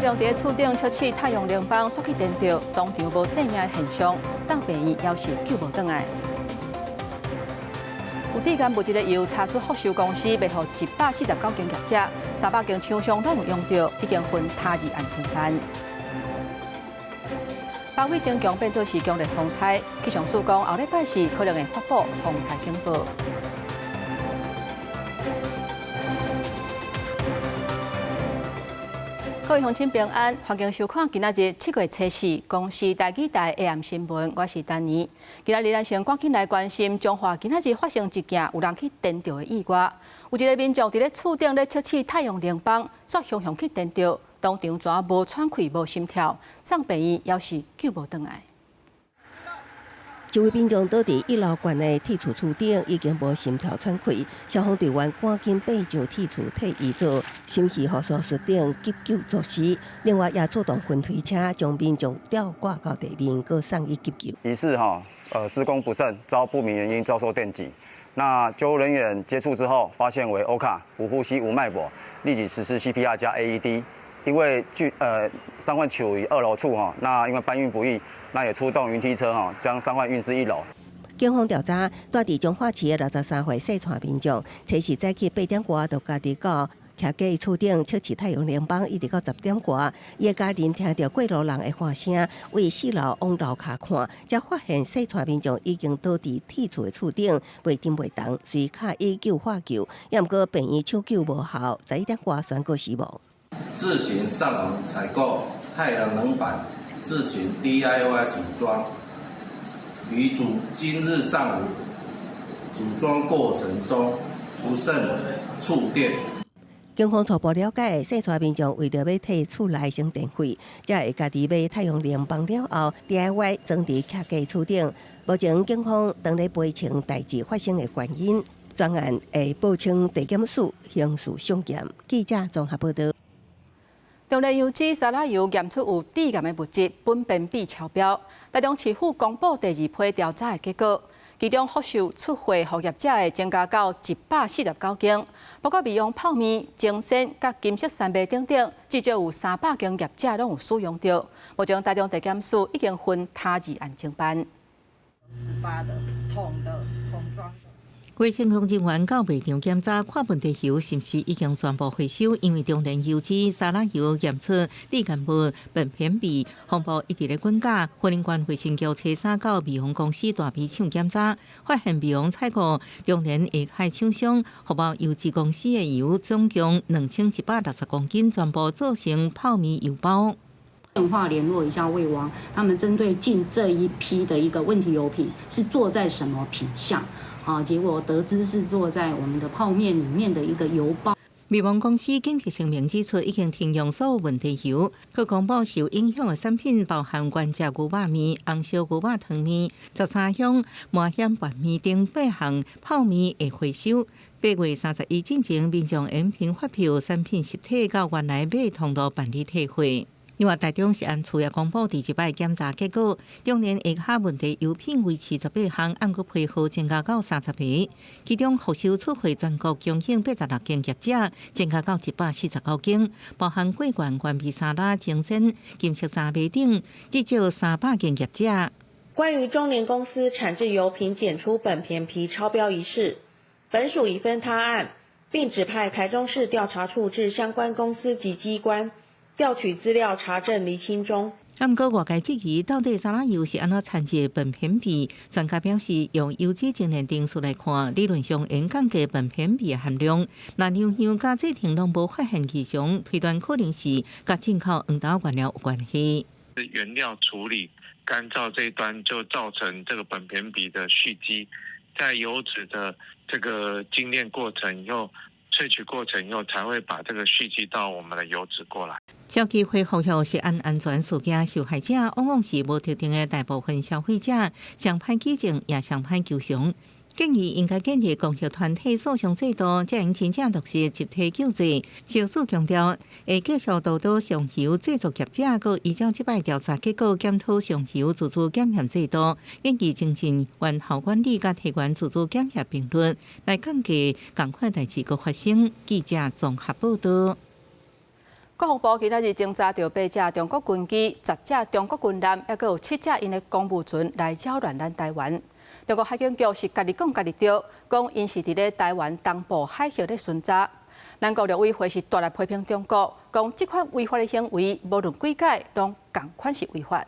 眾佇厝頂測試太陽能板，煞去電著，當場無性命的現象，送病院猶是救無轉來。有致癌物質的油查出福壽公司賣予149間業者，300間廠商攏有用著，已經分他二案偵辦。暴雨增強變做是強烈風颱，氣象署講後禮拜四可能會發布風颱警報。各位鄉親平安，歡迎收看今仔日7月初四公視台語台 AM 新聞，我是丹妮。今仔日咱先趕緊來關心彰化今仔日發生一件有人去電著的意外。有一个民眾佇咧厝頂咧測試太陽能板，煞雄雄去電著，當場怎無喘氣、無心跳，送病院猶是救無轉來。一位民眾倒佇一樓懸的鐵厝厝頂，已經無心跳喘氣，消防隊員趕緊爬上鐵厝替伊做心肺復甦術等急救措施。另外，也出動雲推車將民眾吊掛到地面，閣送醫急救。疑似哈，施工不慎，遭不明原因遭受電擊。那救護人員接觸之後，發現為歐卡，無呼吸、無脈搏，立即實施 CPR 加 AED。因為距傷患處於二樓處哈，那因為搬運不易，那也出動雲梯車哈，將傷患運至一樓。警方調查，住佇彰化市的63歲姓蔡民眾，初四早起8點外就家己到徛家厝頂測試太陽能板，一直到10點外，伊的家人聽著過路人的喊聲，為四樓往樓跤看，才發現姓蔡民眾已經倒佇鐵厝的厝頂，袂振袂動，隨敲一九喊救，猶毋過病院搶救無效，11點外宣告死亡。自行上網採購太陽能板，自行 DIY 組裝，於組今日上午組裝過程中不慎觸電。警方初步了解，姓蔡民眾為著欲替厝內省電費，才會家己買太陽能板了後 DIY 裝佇徛家厝頂。目前警方當咧厘清代誌發生的原因，專案會報請地檢署刑事送檢。記者綜合報導。中煉油脂沙拉油驗出有致癌的物質苯偏芘超標。台中市府公布第二批調查的結果，其中福壽出貨予業者的增加到149間，包括味王泡麵、精鮮佮金色三麥等等，至少有300間業者攏有使用著。目前台中地檢署已經分他二案偵辦。18的桶的桶裝。衛生防人員到賣場檢查，看問題油是毋是已經全部回收，因為中煉油脂、沙拉油驗出致癌物苯偏芘，風暴一直咧滾價。雲林縣衛生局初三到味王公司大埤廠檢查，發現味王採購中煉下海廠商福茂油脂公司的油，總共2160公斤，全部做成泡麵油包。電話聯絡一下味王，他們針對進這一批的一個問題油品是做在什麼品項？啊，結果得知是做在我們的泡麵裡面的一個油包。味王公司緊急聲明指出，已經停用所有問題油。閣公布受影響的產品包含原汁牛肉麵、紅燒牛肉湯麵、十三香麻薟拌麵等八項泡麵會回收。8月31進前，民眾應憑發票、產品實體到原來買通路辦理退貨。另外，台中食安處也公布第一擺檢查結果，中煉下跤問題油品維持18項，按過批號增加到30個。其中，福壽出貨全國供應86間業者，增加到149間，包含桂冠、原味沙拉、精鮮、金色三麥等，至少300間業者。關於中煉公司產製油品檢出苯偏芘超標一事，本署已分他案，並指派台中市調查處至相關公司及機關，調取資料查證釐清中。啊，毋過外界質疑，到底沙拉油是按怎摻入苯偏芘？專家表示，用油脂精煉程序來看，理論上應降低苯偏芘的含量。若量香佮製程攏無發現異常，推斷可能是佮進口黃豆原料有關係。原料處理乾燥這一端就造成這個苯偏芘的蓄積，在油脂的這個精煉過程以後，萃取過程以後，才會把這個蓄積到我們的油脂過來。消基會呼籲食安安全事件受害者，往往是無特定的大部分消費者，上歹舉證也上歹求償。建議應該建立公益團體訴訟制度，才能真正落實集體救濟。消署強調，會繼續督導上游製作業者，閣依照這擺調查結果檢討上游自主檢驗制度，建議精進源頭管理佮提懸自主檢驗頻率，來降低仝款代誌閣發生。記者綜合報導。國防部今仔日偵查著八隻中國軍機、10隻中國軍艦，抑閣有七隻𪜶的公務船來擾亂咱台灣。中國海警局是家己講家己著，講𪜶是佇咧台灣東部海域咧巡查。咱國陸委會是大力批評中國，講這款違法的行為，無論幾擺攏仝款是違法。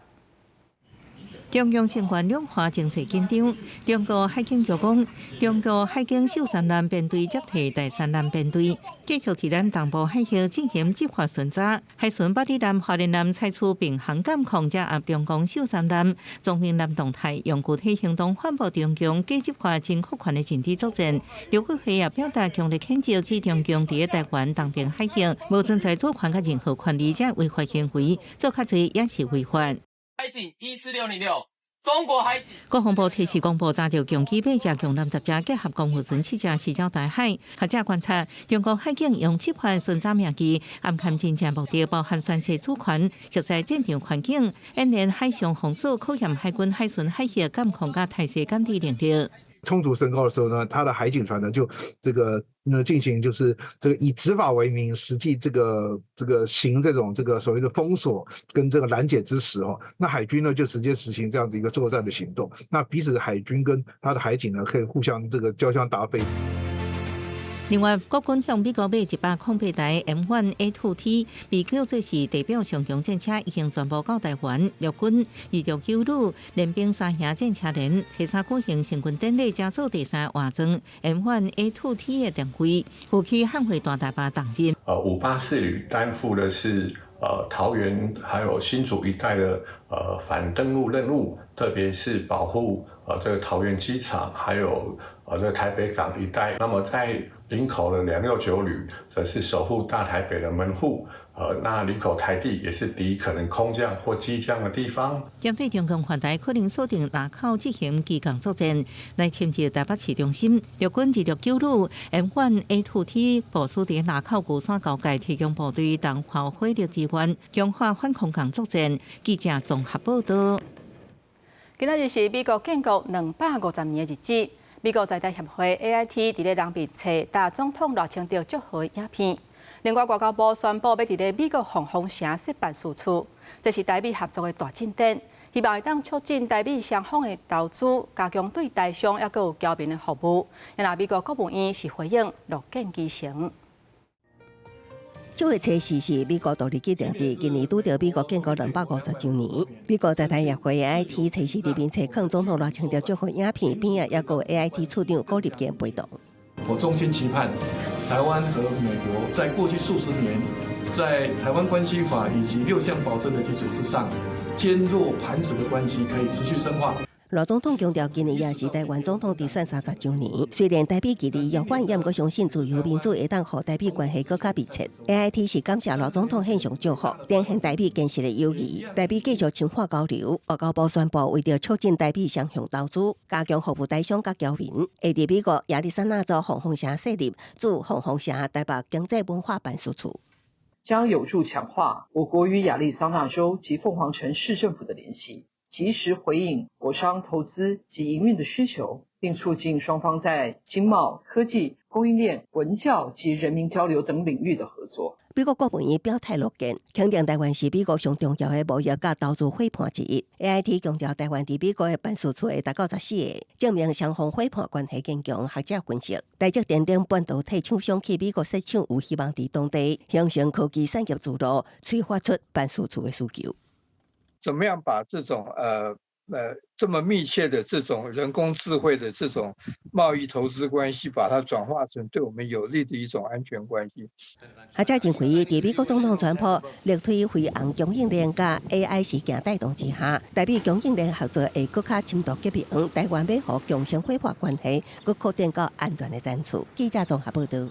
中共成員兩岸情勢緊張，中國海警局講，中國海警秀山艦編隊接替大山艦編隊，繼續佇咱東部海域進行執法巡查。海巡八里艦、花蓮艦採取並行監控，遮壓中共秀山艦、中明艦動態，用具體行動反駁中共假執法爭擴權的認知作戰。陸委會也表達強烈譴責，指中共佇台灣東邊海域無存在主權佮任何權利，這違法行為，做較濟也是違法。海警14606，中國海警。國防部測試公布，查著共機八隻、共艦10隻，結合公務船七隻，四艘大海。學者觀察，中國海警用執法巡查名義，暗藏真正目的，包含宣示主權、熟悉戰場環境、演練海上封鎖、考驗海軍海巡海域監控佮態勢監視能力。衝突升高的時候呢，他的海警船呢就這個呢進行就是這個以執法為名，實際這個行這種這個所謂的封鎖跟這個攔截之實哦，那海軍呢就直接實行這樣子一個作戰的行動，那彼此海軍跟他的海警呢可以互相這個交相答非。另外，國軍向美國買108台 M1A2T，被叫做是地表上強戰車，已經全部到台灣。陸軍269旅練兵三營戰車連，初三舉行成軍典禮，加做第三換裝 M1A2T 的定位，負起捍衛大台北重任。584旅擔負的是桃園還有新竹一帶的反登陸任務，特別是保護這個桃園機場，還有這個台北港一帶。那麼在林口的269旅，則是守護大台北的門戶。那林口台地也是敵可能空降或機降的地方。針對中共犯台可能鎖定林口執行機降作戰，來侵入台北市中心。陸軍269旅 M1A2T 部署佇林口龜山交界，提供部隊同炮火力支援，強化反空降作戰。記者綜合報道。今仔日是美國建國250年的日子。美國在台協會 AIT 佇咧人民冊大總統賴清德祝賀影片。另外，外交部宣布欲佇咧美國鳳凰城設辦事處，這是台美合作的大進展，希望會當促進台美雙方的投資，加強對台商抑閣有僑民的服務。若美國國務院是回應樂見其成。這個測試是美國獨立紀念日，今年拄著美國建國250週年。美國在台協會 AIT 測試裡面冊囥總統賴清德祝賀影片邊仔，抑閣有 AIT 處長顧立堅陪同。我衷心期盼台灣和美國在過去數十年，在台灣關係法以及六項保證的基礎之上，堅若磐石的關係可以持續深化。賴總統強調，今年也是台灣總統當選30週年。雖然台美距離遙遠，也毋過相信自由民主會當予台美關係閣較密切。AIT 是感謝賴總統獻上祝福，展現台美堅實的友誼。台美繼續深化交流。外交部宣布，為著促進台美雙向投資，加強服務台商佮僑民，會佇美國亞利桑那州鳳凰城設立駐鳳凰城台北經濟文化辦事處，將有助強化我國與亞利桑那州及鳳凰城市政府的聯繫。及時回應我商投資及營運的需求，並促進雙方在經貿、科技、供應鏈、文教及人民交流等領域的合作。美國國務院表態樂見，肯定台灣是美國上重要的貿易佮投資夥伴之一。AIT 強調，台灣佇美國的辦事處會達到14個，證明雙方夥伴關係堅強。學者分析，台積電等半導體廠商去美國設廠，有希望佇當地形成科技產業聚落，催發出辦事處的需求。怎麼樣把這種這麼密切的這種人工智慧的這種貿易投資關係，把它轉化成對我們有利的一種安全關係。學者認為，佇美國總統川普力推飛航供應鏈佮 AI 事件帶動之下，台美供應鏈合作會閣較深度結盟，台灣欲予共生夥伴關係，閣擴展到安全的層次。記者綜合報道。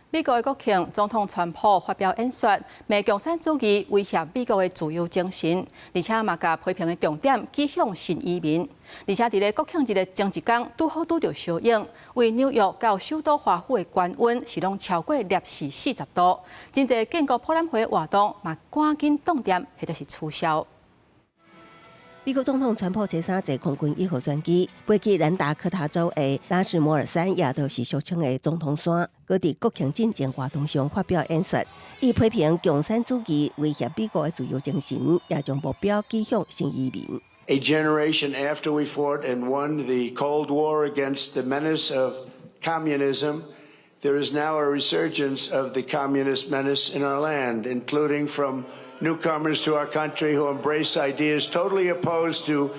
美國的國慶，總統川普發表演說，罵共產主義威脅美國的自由精神，而且嘛共批評的重點指向新移民。而且佇咧國慶日的前一工，拄好拄著燒湧，位紐約到首都華府的高溫是攏超過攝氏40度，真濟建國博覽會活動嘛趕緊凍店或者是取消。美國總統川普初三坐空軍一號專機飛去南達科他州的拉什摩爾山，也就是俗稱的總統山，閣佇國慶進前活動上發表演說，伊批評共產主義威脅美國的自由精神，也將目標指向新移民。 A generation after we fought and won the Cold War against the menace of communism, there is now a resurgence of the communist menace in our land, including from newcomers to our country who embrace ideas totally opposed to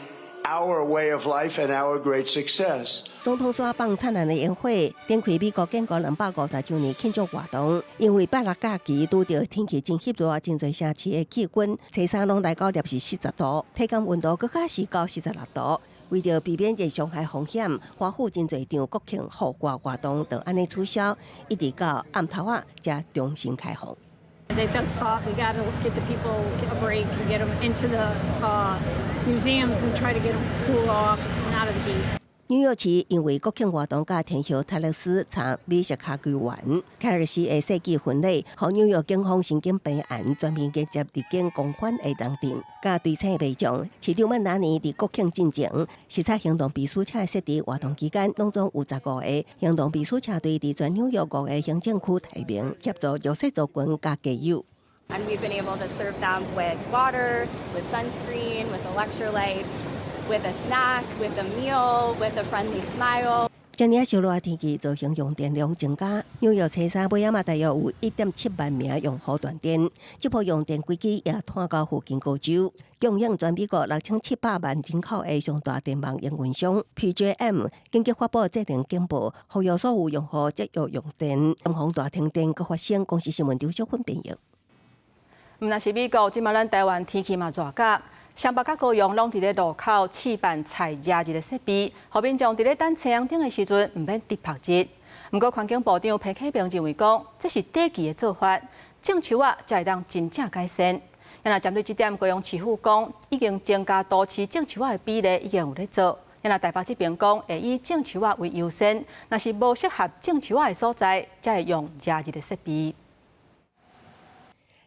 our way of life and our great success. 總統山放燦爛的煙火，展開美國建國250週年慶祝活動。因為拜六假期拄著天氣真翕熱，真濟城市的氣溫初三攏來到攝氏40度，體感溫度閣較是到46度。為著避免熱傷害風險，華府真濟場國慶戶外活動就按呢取消，一直到暗頭仔才重新開放。 They just thought we got to get the people a break and get them into the museums and try to get them cool off and out of the heat. 紐約市因為國慶活動佮天后泰勒絲參美食跤球員凱爾西的世紀婚禮，予紐約警方神經病院全面迎接入境狂歡的人陣，佮隨車民眾。市長曼達尼佇國慶進前視察行動秘書車的設置活動期間，攏總有15個行動秘書車隊佇全紐約五個行政區提名，協助弱勢族群佮街友。 And we've been able to serve them with water, with sunscreen, with electrolytes, with a snack, with a meal, with a friendly smile. 這爾燒熱的天氣造成用電量增加，紐約初三尾仔嘛，大約有1.7萬名用戶斷電，這波用電危機也拖到附近各州，供應全美國6700萬人口的上大電網營運商 PJM 緊急發布節能警報，呼籲所有用戶節約用電，嚴防大停電閣發生。公視新聞張淑芬編譯。毋但是美國，這馬咱台灣天氣嘛熱甲，雙北佮高雄攏佇咧路口試辦採遮日的設備，予民眾佇咧等青紅燈的時陣，毋免直曝熱。毋過環境部長彭啟明認為講，這是短期的做法，種樹仔才會當真正改善。若針對這點，高雄市府講已經增加都市種樹仔的比例，已經有咧做。若台北這邊講會以種樹仔為優先，若是無適合種樹仔的所在，才會用遮日的設備。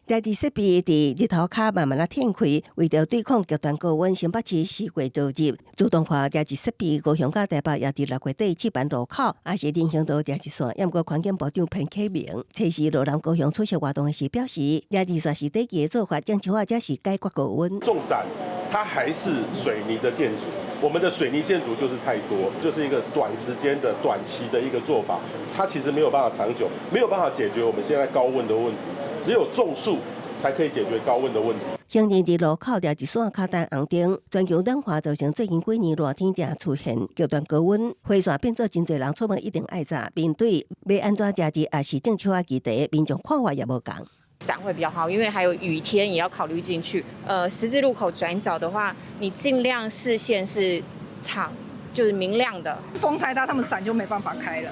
遮日設備佇日頭跤慢慢仔展開，為著對抗極端高溫，新北市四月導入自動化遮日設備，高雄佮台北也佇6月底試辦路口，也是人行道遮日線。毋過環境部長彭啟明，初時落南高雄出席活動的時表示，遮日線是短期的做法，種樹仔才是解決高溫。種傘，它還是水泥的建築，我們的水泥建築就是太多，就是一個短時間的短期的一個做法，它其實沒有辦法長久，沒有辦法解決我們現在高溫的問題。只有種樹才可以解決高溫的問題。行人佇路口遮日線跤等紅燈，全球暖化造成最近幾年熱天定出現極端高溫，火線變做真濟人出門一定愛紮。面對欲按怎遮日，抑是種樹仔議題，民眾看法也無仝。傘會比較好，因為還有雨天也要考慮進去。十字路口轉角的話，你盡量視線是敞，就是明亮的。風太大，他們傘就沒辦法開了。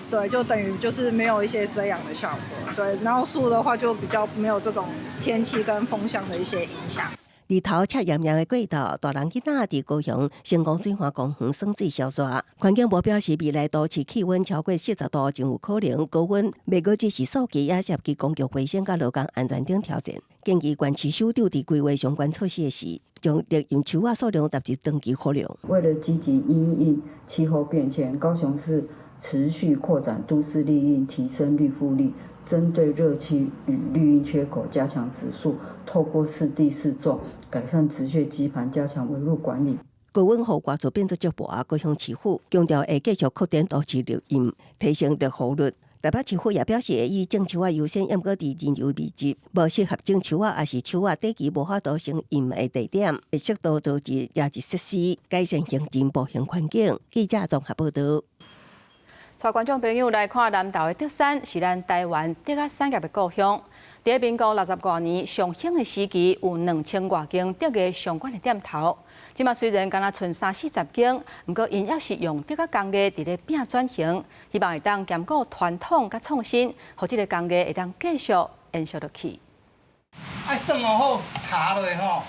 對，就等於就是沒有一些遮陽的效果。對，然後樹的話就比較沒有這種天氣跟風向的一些影響。日頭赤炎炎的過晝，大人囡仔佇高雄成功水岸公園耍水消熱。環境部表示，未來都市氣溫超過40度，真有可能高溫，袂閣只是數據，也涉及公共衛生佮勞工安全等挑戰。建議縣市首長佇規劃相關措施的時，將綠蔭樹仔數量納入長期考量。為了積極因應氣候變遷，高雄市持續擴展都市綠蔭，提升綠覆率。針對熱區與綠蔭缺口，加強植樹，透過適地適種，改善植穴基盤，加強圍路管理。高溫予外厝變做足薄，高雄市府強調會繼續擴展都市綠蔭，提升綠覆率。台北市府也表示，會以種樹仔優先，毋過佇人流密集、無適合種樹仔，抑是樹仔短期無法度成蔭的地點，會適度導入遮日設施，改善行人步行環境。記者綜合報導。帶觀眾朋友來看南投的竹山，是咱台灣竹仔產業的故鄉。佇民國60外年上興的時期，有2000外間竹藝相關的店頭。這馬雖然敢若賰三四十間，毋過𪜶猶是用竹仔工藝佇咧拼轉型，希望會當兼顧傳統佮創新，予這个工藝會當繼續延續落去。愛算好下落吼，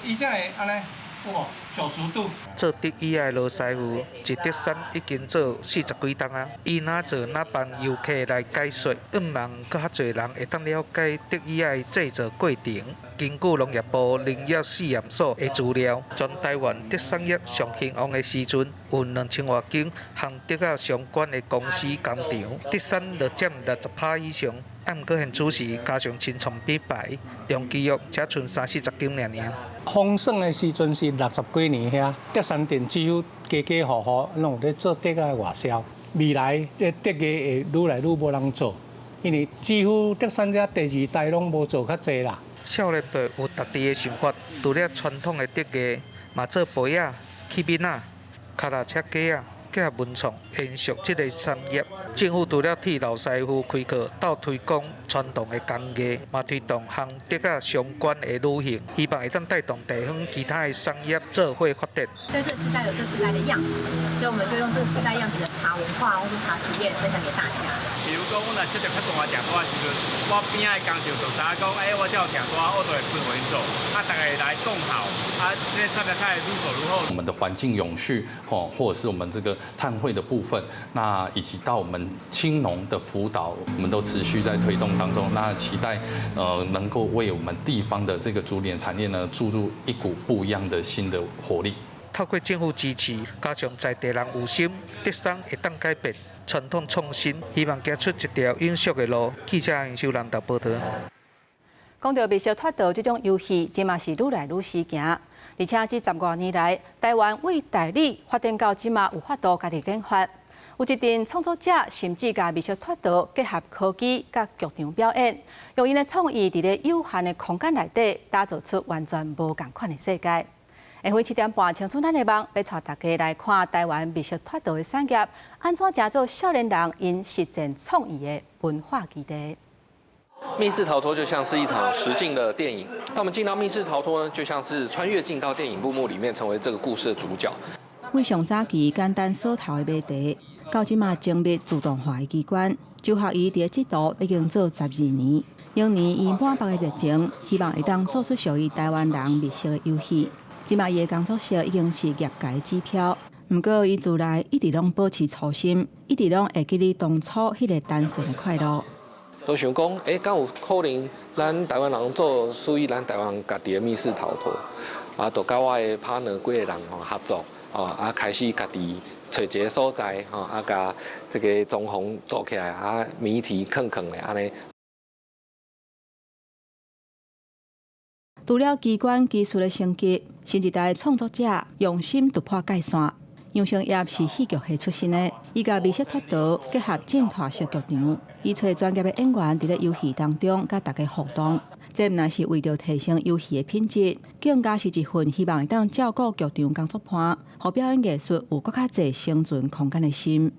伊才會按呢，有無90度。做竹椅仔的羅師傅，佇竹山已經做40幾冬啊。伊哪做哪幫遊客來解說，向望閣較濟人會當了解竹椅仔的製作過程。根據農業部農業試驗所的資料，全台灣竹產業上興旺的時陣，有2000外間和竹仔相關的公司工廠，竹產就佔60%以上。啊，毋過現此時加上新創品牌，長期約才賰30-40間爾爾。風盛的時陣是60幾年遐，竹山鎮幾乎家家戶戶攏有咧做竹仔外銷。未來這竹藝會愈來愈無人做，因為幾乎竹山這第二代攏無做較濟啦。少年輩有家己的想法，除了傳統的竹藝，嘛做杯仔、器皿仔、跤踏車架仔。結合文創，延續這个產業。政府除了替老師傅開課，鬥推廣傳統的工藝，嘛推動和竹仔相關的旅行，希望會當帶動地方其他的產業做伙發展。在這個時代有這個時代的樣子，所以我們就用這個時代樣子的茶文化或是茶體驗分享給大家。比如講，阮若接著較大隻歌的時陣，我邊仔的工廠就知影講，欸，我這有訂單，我就會分予𪜶做，啊，大家來講好，啊，這個產業才會愈做愈好。我們的環境永續，吼，或者是我們這個碳匯的部分，那以及到我們青農的輔導，我們都持續在推動當中。那期待，能夠為我們地方的這個竹林產業呢，注入一股不一樣的新的活力。透過政府支持，加上在地人有心，竹產會當改變，傳統創新，希望行出一條永續的路。記者楊秀蘭報導。講到密室脫逃這種遊戲，這嘛是愈來愈時行。而且這十外年來，台灣為代理發展到這馬有法度家己研發，有一陣創作者甚至共密室脫逃結合科技佮劇場表演，用𪜶的創意佇咧有限的空間內底打造出完全無仝款的世界。下昏7點半，青春咱的夢，欲帶大家來看台灣密室脫逃的產業，按怎成做少年人𪜶實踐創意的文化基地。密室逃脫就像是一場實境的電影，當我們進到密室逃脫呢，就像是穿越進到電影布幕裡面，成為這個故事的主角。為上早期簡單鎖頭的謎題，到這馬精密自動化的機關，周學怡佇這途已經做12年。當年伊滿腹的熱情，希望會當做出屬於台灣人密室的遊戲。這馬伊的工作室已經是業界指標，毋過伊自內一直攏保持初心，一直攏會記得當初彼个單純的快樂。都想講，欸，敢有可能咱台灣人做屬於咱台灣人家己的密室逃脫？啊，就佮我的 partner 幾個人吼合作，哦，啊，開始家己揣一个所在，吼，啊，共這个裝潢做起來，啊，謎題囥囥咧，按呢。除了機關技術的升級，新一代創作者用心突破界線。楊成業是戲劇系出身的，伊共密室脫逃結合浸透式劇場，伊揣專業的演員佇咧遊戲當中佮大家互動。這毋但是為著提升遊戲的品質，更加是一份希望會當照顧劇場工作伴，予表演藝術有閣較濟生存空間的心。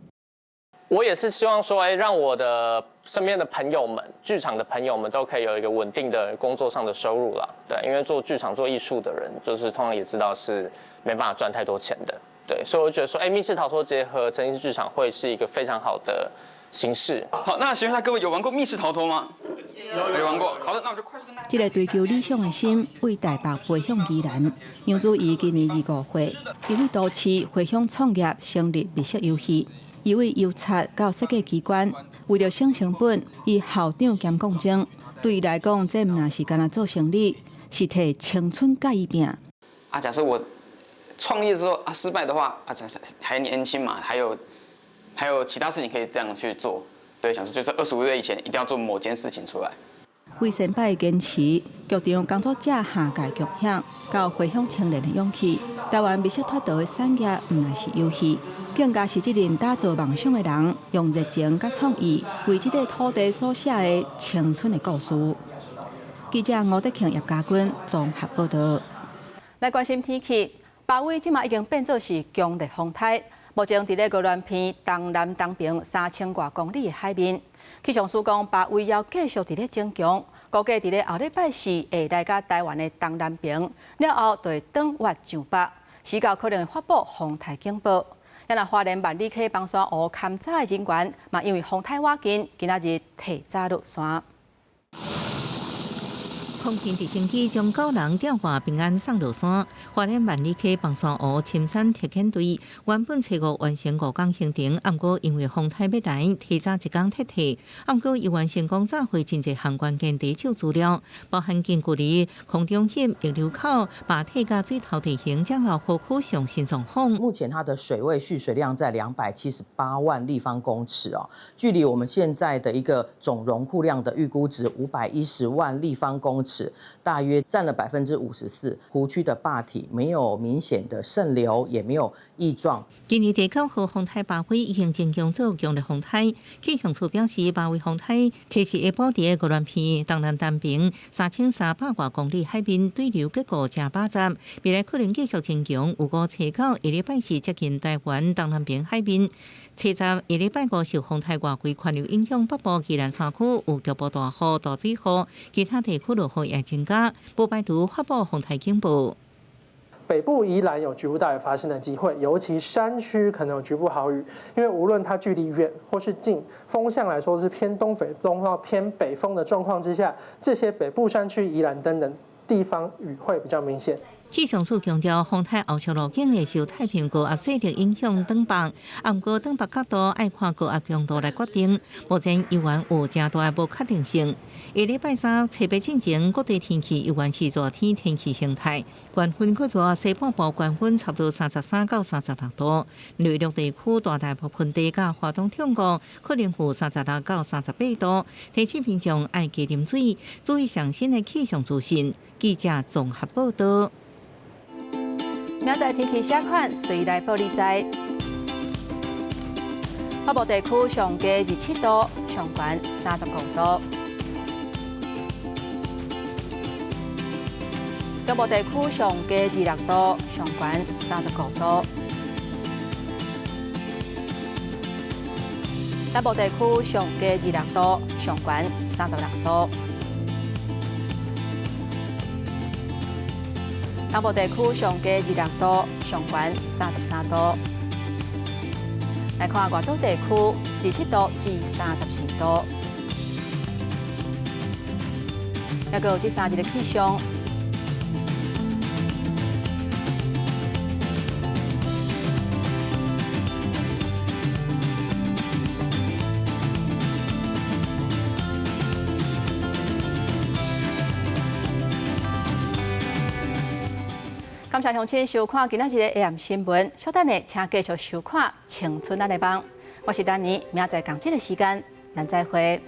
我也是希望說，欸，讓我的身邊的朋友們、劇場的朋友們都可以有一個穩定的工作上的收入啦。對，因為做劇場、做藝術的人，就是通常也知道是沒辦法賺太多錢的。對，所以我覺得說，欸，密室逃脫結合沉浸式劇場會是一個非常好的形式。好，那請問一下各位有玩過密室逃脫嗎？有玩過。好的，那我就快速跟大家。這個追求理想的心，為台北飛向宜蘭。楊祖儀今年25歲，伊為都市回鄉創業，成立密室遊戲。伊為油漆到設計機關，為著省成本，伊校長兼講師。對伊來講，這毋但是干焦做生理，是替青春佮伊拚。啊，假設我創業之後啊失敗的話，啊，還年輕嘛，還有其他事情可以這樣去做。對，想說就是25歲以前一定要做某件事情出來。為先輩堅持，劇場工作者下界共享，到回鄉青年的勇氣。台灣密室脫逃的產業，毋但是遊戲，更加是這陣打造夢想的人，用熱情佮創意，為這塊土地所寫的青春的故事。記者吳德慶、葉家軍綜合報導。來關心天氣，巴威這馬已經變做是強烈風颱，目前佇咧鵝鑾鼻東南東邊3000外公里的海面。氣象署講，巴威猶繼續佇咧增強，估計佇咧後禮拜四會來到台灣的東南邊，了後就會轉彎上北，時到可能會發布風颱警報。啊若花蓮萬里溪枋山湖勘查的人員，嘛因為風太倚近，今仔日提早落山。空軍直升機將九人吊掛平安送落山。花蓮萬里溪崩山湖深山特遣隊原本初五完成5工行程，毋過因為風颱欲來，提早一工撤退。毋過猶原成功炸回真濟項關鍵第一手資料，包含近距離空中翕溢流口、壩體佮水頭地形，掌握湖區上新狀況。目前它的水位蓄水量在278萬立方公尺哦，距離我們現在的一個總容庫量的預估值510萬立方公尺，大約佔了54%。湖區的壩體沒有明顯的滲流，也沒有異狀。今年第九號風颱巴菲已經增強做強烈風颱。氣象處表示，巴菲風颱測試下晡佇個宜蘭縣東南東平3300外公里海面對流結構誠飽雜，未來可能繼續增強。有五初九下禮拜四接近台灣東南邊海面。初十下禮拜五受風颱外圍環流影響，北部宜蘭山區有局部大雨、大水雨，其他地區落雨也增加，不排除發布風颱警報。北部宜蘭有局部大雨發生的機會，尤其山區可能有局部豪雨，因為無論它距離遠或是近，風向來說是偏東北風到偏北風的狀況之下，這些北部山區、宜蘭等等地方雨會比較明顯。氣象署強調，風颱後續路徑會受太平洋高壓勢力影響轉北，毋過轉北角度愛看高壓強度來決定。目前猶原有誠大的無確定性。下禮拜三初八進前，各地天氣猶原是熱天天氣形態，高溫較熱，西半部高溫差不多33到36度。內陸地區大大部分地佮花東中部可能有36到38度。提醒民眾愛加啉水，注意上新的氣象資訊。記者綜合報道。明仔載天氣啥款，隨來報你知。北部地區上低27度，上懸35度。中部地區上低26度，上懸35度。南部地區上低26度，上懸36度。東部地區上低26度，上懸33度。來看外島地區，27度至34度。抑閣有這三日的氣象。感謝鄉親收看今仔日的 AM 新聞，稍等下，請繼續收看《青春咱的夢》。我是丹妮，明仔載仝這个時間，咱再會。